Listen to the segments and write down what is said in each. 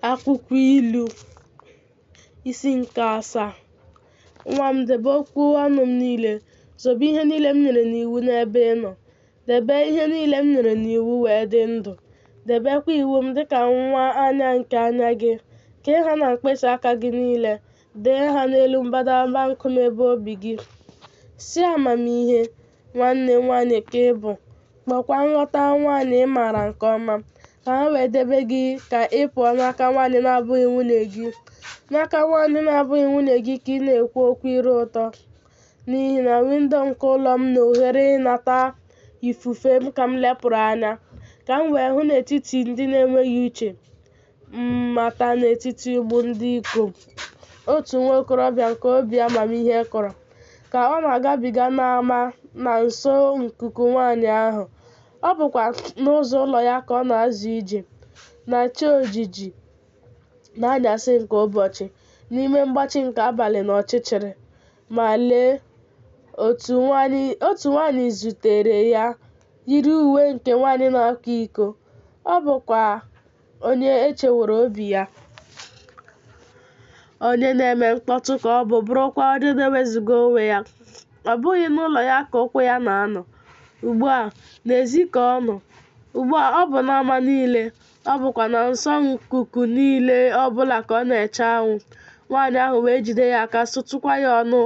Akwụkwọ Ilu isi nke asaa. Nwa m, debe okwu ọnụ m niile, zobe ihe niile m nyere n'iwu n'ebe ị nọ. Debe ihe niile m nyere n'iwu wee dị ndụ, debekwa iwu m dịka nwa anya nke anya gị. Kee ha na mkpịsị aka gị niile, dee ha n'elu mbadamba nkume ebe obi gị. Sị amamihe, Nwanne m nwanyị ka ị bụ, kpọọkwa nghọta nwanyị ị maara nke ọma, ka ha wee debe gị ka ị pụọ n'aka nwanyị na-abụghị nwunye gị, n'aka nwanyị na-abụghị nwunye gị ka ị na-ekwu okwu ire ụtọ. N'ihi na windo nke ụlọ m na oghere ịnata ifufe m ka m lepụrụ anya, ka m wee hụ n'etiti ndị na-enweghị uche, mata n'etiti ụmụ ndị ikom otu nwa okorobịa nke obi amamihe kọrọ, ka ọ na-agabiga n'ama na nso nkuku nwanyị ahụ, ọ bụkwa n'ụzọ ụlọ ya ka ọ na-azọ ije, na chi ojiji n'anyasị nke ụbọchị, n'ime mgbachi nke abalị na ọchịchịrị. Ma lee, otu nwanyị zutere ya, yiri uwe nke nwanyị na-akwa iko, ọ bụkwa onye e cheworo obi ya. Onye na-eme mkpọtụ ka ọ bụ, bụrụkwa onye na-ewezuga onwe ya. Ọ bụghị n'ụlọ ya ka ụkwụ ya na-anọ. Ugbu a, n'ezi ka ọ nọ. Ugbu a, ọ bụ n'ama niile, ọ bụkwa na nso nkuku niile ọ bụla ka ọ na-eche anwụ. Nwaanyị ahụ wee jide ya aka, sutụkwa ya ọnụ,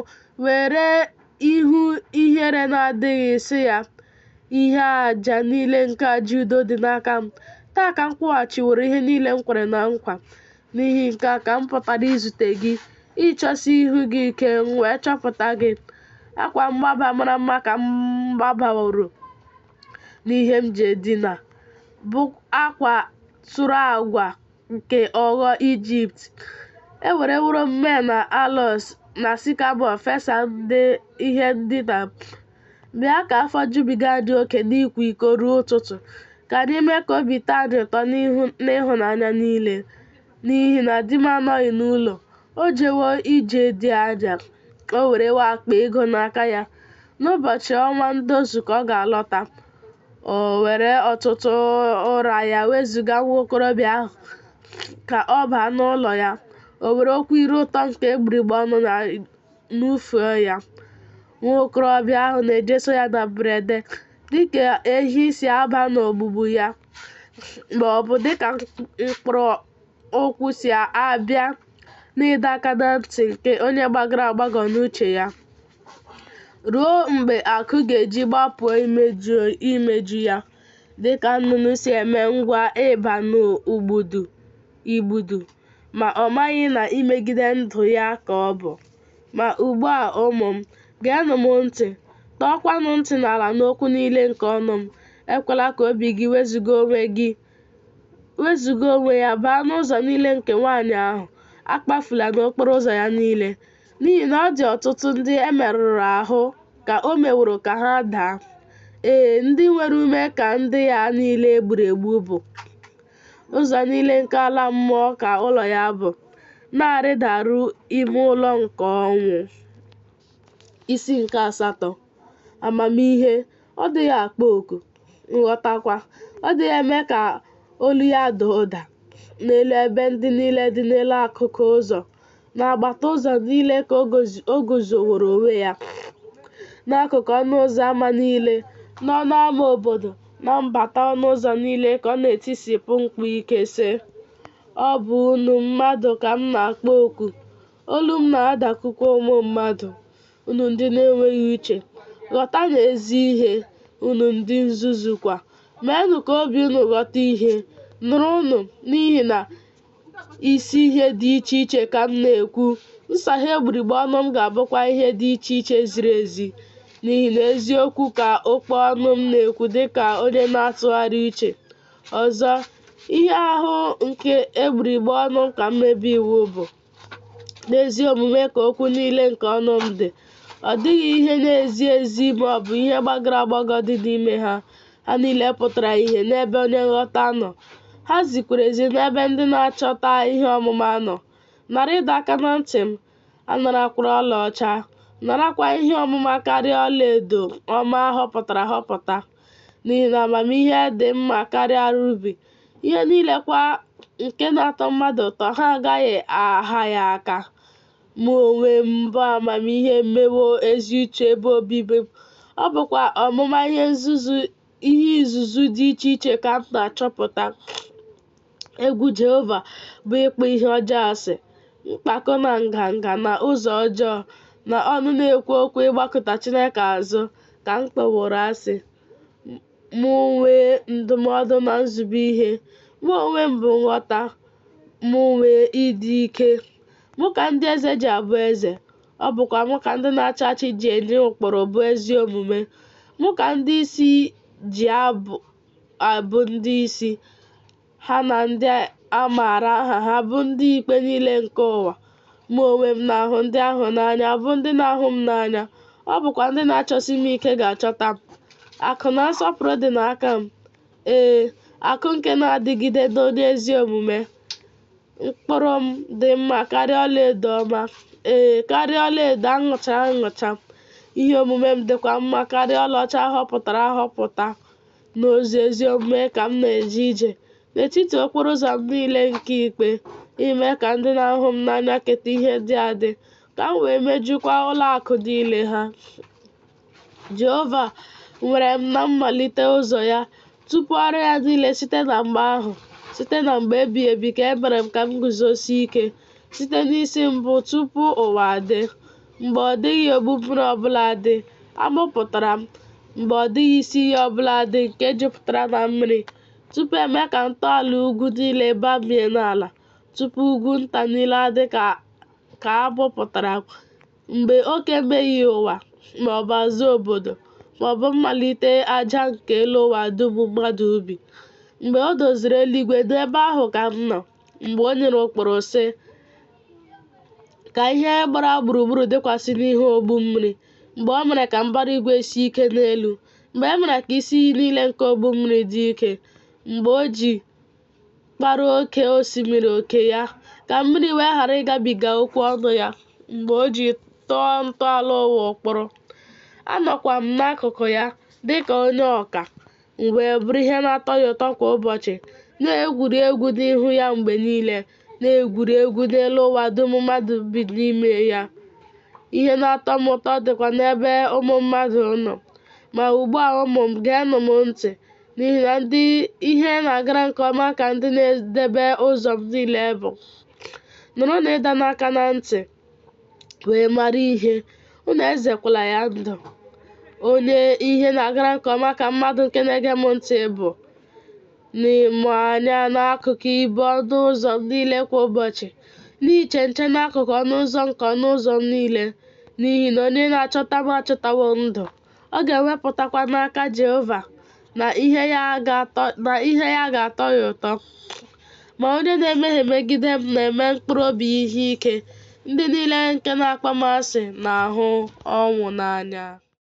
were ihu ihere na-adịghị sị ya, Ihe aja niile nke aja udo dị n'aka m. Taa ka m kwụghachiworo ihe niile m kwere na nkwa. N'ihi nke a ka m pụtara izute gị, ịchọsi ihu gị ike, m wee chọpụta gị. Akwa mgbaba mara mma ka m gbabaworo n'ihe m ji edina, bụ akwa tụrụ agwa nke ogho Ijipt. Ewereworo m mea na aloes na sikamọ fesa ihe ndina m. Bịa ka afọ jubiga anyị oke n'ịkwa iko ruo ụtụtụ, ka anyị mee ka obi tọọ anyị ụtọ n'ịhụnanya niile. N'ihi na di m anọghị n'ụlọ, o jewo ije dị anya, o werewo akpa ego n'aka ya. N'ụbọchị ọnwa ndozu ka ọ ga-alọta. O were ọtụtụ ụra ya wezuga nwa okorobịa ahụ ka ọ baa n'ụlọ ya. O were okwu ire ụtọ nke egbugbere ọnụ ya nufee ya. Nwa okorobịa ahụ na-ejeso ya na mberede, dịka ehi si aba n'ogbugbu ya, ma ọ bụ dịka mkpụrụ ụkwụ si abịa n'ịdọ aka na ntị nke onye gbagọrọ agbagọ n'uche ya, ruo mgbe akụ ga-eji gbapụ imeju ya, dịka nnụnụ si eme ngwa ịba n'igbudu, ma ọ maghị na imegide ndụ ya ka ọ bụ. Ma ugbu a, ụmụ m, geenụ m ntị, tọọkwanụ ntị n'ala n'okwu niile nke ọnụ m. Ekwela ka obi gị wezuga onwe ya baa n'ụzọ niile nke nwanyị ahụ, akpafula n'okporo ụzọ ya niile. N'ihi na ọ dị ọtụtụ ndị e merụrụ ahụ ka o meworo ka ha daa, ee, ndị nwere ume ka ndị ya niile e gburu egbu bụ. Ụzọ niile nke ala mmụọ ka ụlọ ya bụ, na-arịdaru ime ụlọ nke ọnwụ. Isi nke asatọ. Amamihe, ọ dịghị akpọ oku, nghọtakwa, ọ dịghị eme ka olu ya daa ụda. N'elu ebe ndị niile dị n'elu akụkụ ụzọ, n'agbata ụzọ niile ka o guzoworo onwe ya, n'akụkụ ọnụ ụzọ ama niile, n'ọnụ ama obodo, na mbata ọnụ ụzọ niile ka ọ na-etisipụ mkpu ike, sị, Ọ bụ unu mmadụ ka m na-akpọ oku, olu m na-adakukwa ụmụ mmadụ. Unu ndị na-enweghị uche, ghọtanụ ezi ihe, unu ndị nzuzu kwa, meenụ ka obi unu ghọta ihe. Nụrụnụ, n'ihi na isi ihe dị iche iche ka m na-ekwu, nsaghe egbugbere ọnụ m ga-abụkwa ihe dị iche iche ziri ezi. N'ihi na eziokwu ka okpo ọnụ m na-ekwu dịka onye na-atụgharị uche. Ọzọ, ihe ahụ nke egbugbere ọnụ m ka mmebi iwu bụ. N'ezi omume ka okwu niile nke ọnụ m dị. Ọ dịghị ihe na-ezighị ezi ma ọ bụ ihe gbagọrọ agbagọ dị n'ime ha. Ha niile pụtara ihe n'ebe onye nghọta nọ, ha zikwara ezi n'ebe ndị na-achọta ihe ọmụma nọ. Nara ịdọ aka na ntị m, anarakwala ọlaọcha, narakwa ihe ọmụma karịa ọlaedo ọma a họpụtara ahọpụta. N'ihi na amamihe dị mma karịa rubi, ihe niile kwa nke na-atọ mmadụ ụtọ, ha agaghị aha ya aka. Mụ onwe m, bụ amamihe, emewo ezi uche ebe obibi m, ọ bụkwa ọmụma ihe nzuzo dị iche iche ka m na-achọpụta. Egwu Jehova bụ ịkpọ ihe ọjọọ asị, mpako na nganga na ụzọ ọjọọ na ọnụ na-ekwu okwu ịgbakụta Chineke azụ ka m kpọworo asị. Mụ nwe ndụmọdụ na nzube ihe, mụ onwe m bụ nghọta, mụ nwe ịdị ike. Mụ ka ndị eze ji abụ eze, ọ bụkwa mụ ka ndị na-achị achị ji enye ụkpụrụ bụ ezi omume. Mụ ka ndị isi ji abụ ndị isi, ha na ndị a maara aha ha bụ ndị ikpe niile nke ụwa. Mụ onwe m na-ahụ ndị ahụ n'anya, bụ ndị na-ahụ m n'anya, ọ bụkwa ndị na-achọsi m ike ga-achọta m. Akụ na nsọpụrụ dị n'aka m, ee, akụ nke na-adịgide n'onye ezi omume. Mkpụrụ m dị mma karịa ọlaedo ọma, ee, karịa ọlaedo a nụchara anụcha. Ihe omume m dịkwa mma karịa ọlaọcha a họpụtara ahọpụta. N'ụzọ ezi omume ka m na-eje ije, n'etiti okporo ụzọ m niile nke ikpe, ime ka ndị na-ahụ m n'anya keta ihe dị adị, ka m wee mejukwa ụlọ akụ niile ha. Jehova nwere m na mmalite ụzọ ya, tupu ọrụ ya niile site na mgbe ahụ, site na mgbe ebighị ebi ka e mere m ka m guzosie ike, site n'isi mbụ tupu ụwa adị. Mgbe ọ dịghị ogbu mmiri ọ bụla dị, a mụpụtara m, mgbe ọ dịghị isi iyi ọ bụla dị nke jupụtara na mmiri, tupu e mee ka ntọala ugwu niile bamie n'ala, tupu ugwu nta niile adị ka a mụpụtara m, mgbe oke emeghị ụwa, ma ọ bụ azụ obodo, ma ọ bụ mmalite aja nke elu ụwa dum mmadụ bi. Mgbe o doziri eluigwe, n'ebe ahụ ka m nọ, mgbe o nyere ụkpụrụ, sị, Ka ihe gbara gburugburu dịkwasị n'ihu ogbu mmiri, mgbe o mere ka mbara igwe sie ike n'elu, mgbe e mere ka isi iyi niile nke ogbu mmiri dị ike, mgbe o ji kpara oke osimiri oke ya, ka mmiri wee ghara ịgabiga okwu ọnụ ya, mgbe o ji tọọ ntọala ụwa ụkpụrụ. Anọkwa m n'akụkụ ya dị ka onye ọka, m wee bụrụ ihe na-atọ ya ụtọ kwa ụbọchị, na-egwuri egwu n'ihu ya mgbe niile, na-egwuri egwu n'elu ụwa dum mmadụ bi n'ime ya. Ihe na-atọ m ụtọ dịkwa n'ebe ụmụ mmadụ nọ. Ma ugbu a ụmụ m, geenụ m ntị, n'ihi na ndị ihe na-agara nke ọma ka ndị na-edebe ụzọ m niile bụ. Nụrụnụ ịdọ aka na ntị wee mara ihe, unu ezekwala ya ndụ. Onye ihe na-agara nke ọma ka mmadụ nke na-ege m ntị bụ, n'ịmụ anya n'akụkụ ibo ọnụ ụzọ m niile kwa ụbọchị, n'iche nche n'akụkụ ọnụ ụzọ nke ọnụ ụzọ m niile, n'ihi na onye na-achọta m achọtawo ndụ, ọ ga-enwetakwa n'aka Jehova na ihe ya ga-atọ ya ụtọ. Ma onye na-emehie megide m na-eme mkpụrụ obi ya ihe ike, ndị niile nke na-akpọ m asị na-ahụ ọnwụ n'anya.